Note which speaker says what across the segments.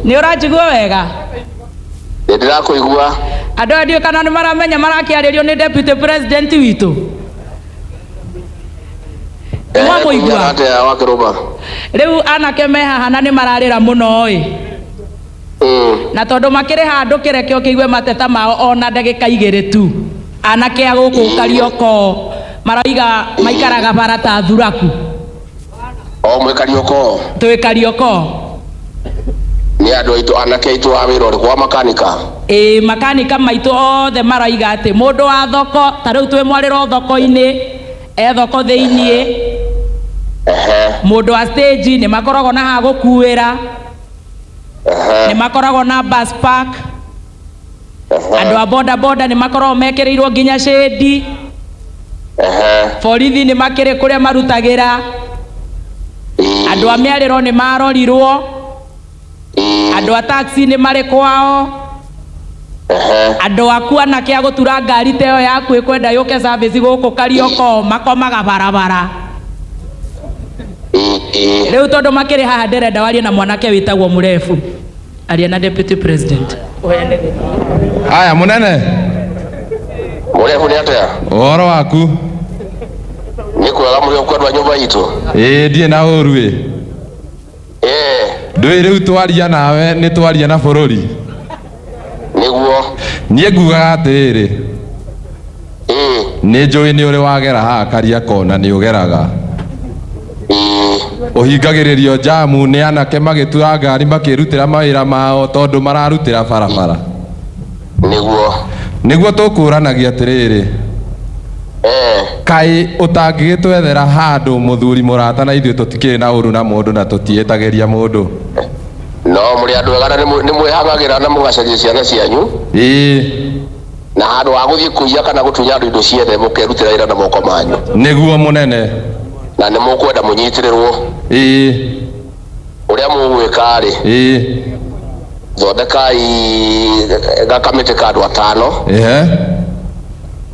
Speaker 1: Nĩ ũranjigua wega?
Speaker 2: Nĩ ndĩrakũigua.
Speaker 1: Andũ aya ndiũĩ kana nĩ maramenya marakĩarĩrio nĩ deputy president witũ. Nĩ mwamũigua?
Speaker 2: Atĩa wakĩrũma?
Speaker 1: Rĩu anake me haha na nĩ mararĩra mũno ĩ. Na tondũ makĩrĩ handũ kĩreke ũkĩigue mateta mao ona ndagĩka 2 tu. Anake a gũkũ Kariokor maroiga maikaraga bara ta thuraku.
Speaker 2: O mwĩ Kariokor?
Speaker 1: Twĩ Kariokor.
Speaker 2: Nĩ andũ aitũ, anake aitũ a wĩra ũrĩkũ wa makanika?
Speaker 1: Ĩĩ, makanika maitũ othe maroiga atĩ mũndũ wa thoko, ta rĩu twĩ mwarĩro thoko-inĩ, e thoko thĩiniĩ, mũndũ wa stage nĩ makoragwo na ha gũkuĩra, nĩ makoragwo na bus park, andũ a boda boda nĩ makoragwo mekĩrĩirwo nginya shade, borithi nĩ makĩrĩ kũrĩa marutagĩra, andũ a mĩarĩro nĩ marorirwo, andũ a taxi nĩ marĩ kwao, andũ aku anake a gũtura ngari ta ĩyo yaku ĩkwenda yũke service gũkũ Kariokor makomaga barabara. Rĩu tondũ makĩrĩ haha ndĩrenda warie na mwanake wĩtagwo Mũrebu. Aria na deputy president.
Speaker 3: Aya munene.
Speaker 2: Mũrebu nĩ atĩa?
Speaker 3: Ũhoro waku?
Speaker 2: Nĩ kwega mũrĩ okuo andũ a nyũmba itũ?
Speaker 3: Ĩĩ ndirĩ na ũru ĩ. Ndũĩ rĩu twaria nawe nĩ twaria na bũrũri.
Speaker 2: Nĩguo.
Speaker 3: Niĩ ngugaga atĩrĩrĩ. Nĩ njũĩ nĩ ũrĩ wagera haha Kariakor na nĩ ũgeraga. Ũhingagĩrĩrio njamu nĩ anake magĩtura ngari makĩrutĩra mawĩra mao tondũ mararutĩra barabara.
Speaker 2: Nĩguo.
Speaker 3: Nĩguo tũkũranagia atĩrĩrĩ. Kaĩ ũtangĩgĩtwethera handũ mũthuri mũrata na ithuĩ tũtikĩrĩ na ũru na mũndũ na tũtiĩtagĩria mũndũ.
Speaker 2: No mũrĩ andũ ega na nĩ mwĩhang'agĩra na mũgacaria ciana cianyu.
Speaker 3: Ĩĩ.
Speaker 2: Na handũ ha gũthiĩ kũiya kana gũtunya andũ indo ciene mũkerutĩra wĩra na moko manyu.
Speaker 3: Nĩguo mũnene.
Speaker 2: Na nĩ mũkwenda mũnyitĩrĩrwo.
Speaker 3: Ĩĩ.
Speaker 2: Ũrĩa mũgwĩka-rĩ.
Speaker 3: Ĩĩ.
Speaker 2: Thondekai gakamĩtĩ ka andũ atano.
Speaker 3: Ehe.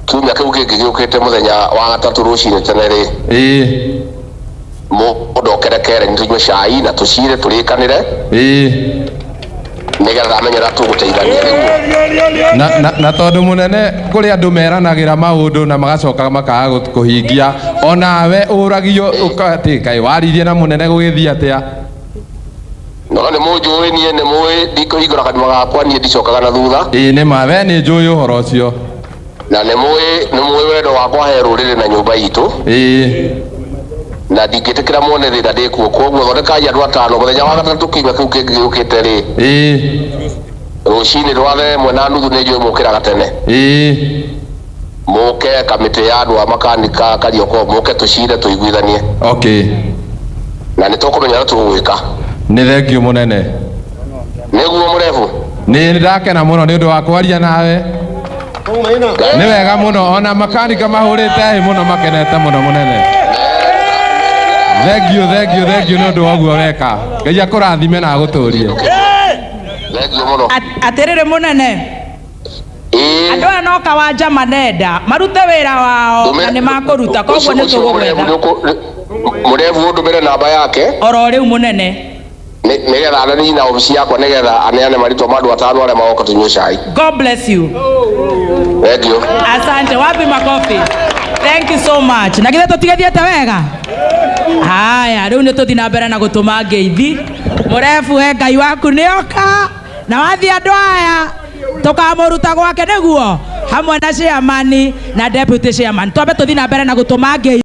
Speaker 2: Kiumia kĩu kĩngĩ gĩũkĩte mũthenya wa gatatũ rũcinĩ tene-rĩ.
Speaker 3: Ĩĩ.
Speaker 2: Mũndokere Karen tũnyue cai na tũcire tũrĩkanĩre.
Speaker 3: Ĩĩ.
Speaker 2: Nĩgetha amenye ũrĩa tũgũteithania nĩguo.
Speaker 3: Na, na, na tondũ mũnene kũrĩ andũ meranagĩra maũndũ na magacoka makaga kũhingia onawe ũragio ũkatĩ kaĩ waririe na mũnene gũgĩthiĩ atĩa.
Speaker 2: No nĩ mũnjũĩ niĩ nĩ mũĩ ndikũhingũra kanua gakwa niĩ ndicokaga na thutha.
Speaker 3: Ĩĩ nĩ ma we nĩ njũĩ ũhoro ũcio.
Speaker 2: Na nĩ mũĩ nĩ mũĩ wendo wakwa he rũrĩrĩ na nyũmba itũ.
Speaker 3: Ĩĩ.
Speaker 2: Na ndingĩtĩkĩra muone thĩna ndĩ kuo. Kwoguo thondekai andũ atano mũthenya wa gatatũ kiumia kĩu kĩngĩ gĩũkĩte rĩ.
Speaker 3: Ĩĩ.
Speaker 2: Rũcinĩ rwa thaa 1:30 nĩ njũĩ mũkĩraga tene.
Speaker 3: Ĩĩ.
Speaker 2: Mũke kamĩtĩ ya andũ a makanika Kariokor mũke tũcire tũiguithanie.
Speaker 3: Okay.
Speaker 2: Na nĩ tũkũmenya ũrĩa tũgwĩka.
Speaker 3: Nĩ thengiũ mũnene.
Speaker 2: Nĩguo mũrebu.
Speaker 3: Nĩ ndakena mũno nĩ ũndũ wa kwaria nawe. Nĩ wega mũno ona makanika mahũrĩte hĩ mũno makenete mũno mũnene. Thengiũ thengiũ thengiũ nĩ ũndũ wa ũguo weka. Ngai akũrathime na agũtũrie.
Speaker 2: Thengiũ mũno.
Speaker 1: Atĩrĩrĩ mũnene. Andũ aya no kawanja manenda marute wĩra wao na nĩ makũruta koguo nĩ tũgũgwetha.
Speaker 2: Mũrebu ũndũmĩre namba yake.
Speaker 1: Oro rĩu mũnene.
Speaker 2: Nĩgetha ananiĩ na obici yakwa nĩgetha aneane marĩtwa ma andũ atano arĩa magoka tũnyue cai.
Speaker 1: God bless you.
Speaker 2: Thank you.
Speaker 1: Asante, wapi makofi? Thank you so much. Na githĩ tũtigĩthiĩte wega? Haya, rĩu nĩ tũthiĩ na mbere na gũtũma ngeithi. Mũrebu we Ngai waku nĩoka na wathiĩ andũ aya tũkamũruta gwake nĩguo hamwe na chairman na deputy chairman. Twambe tũthiĩ na mbere na gũtũma ngeithi.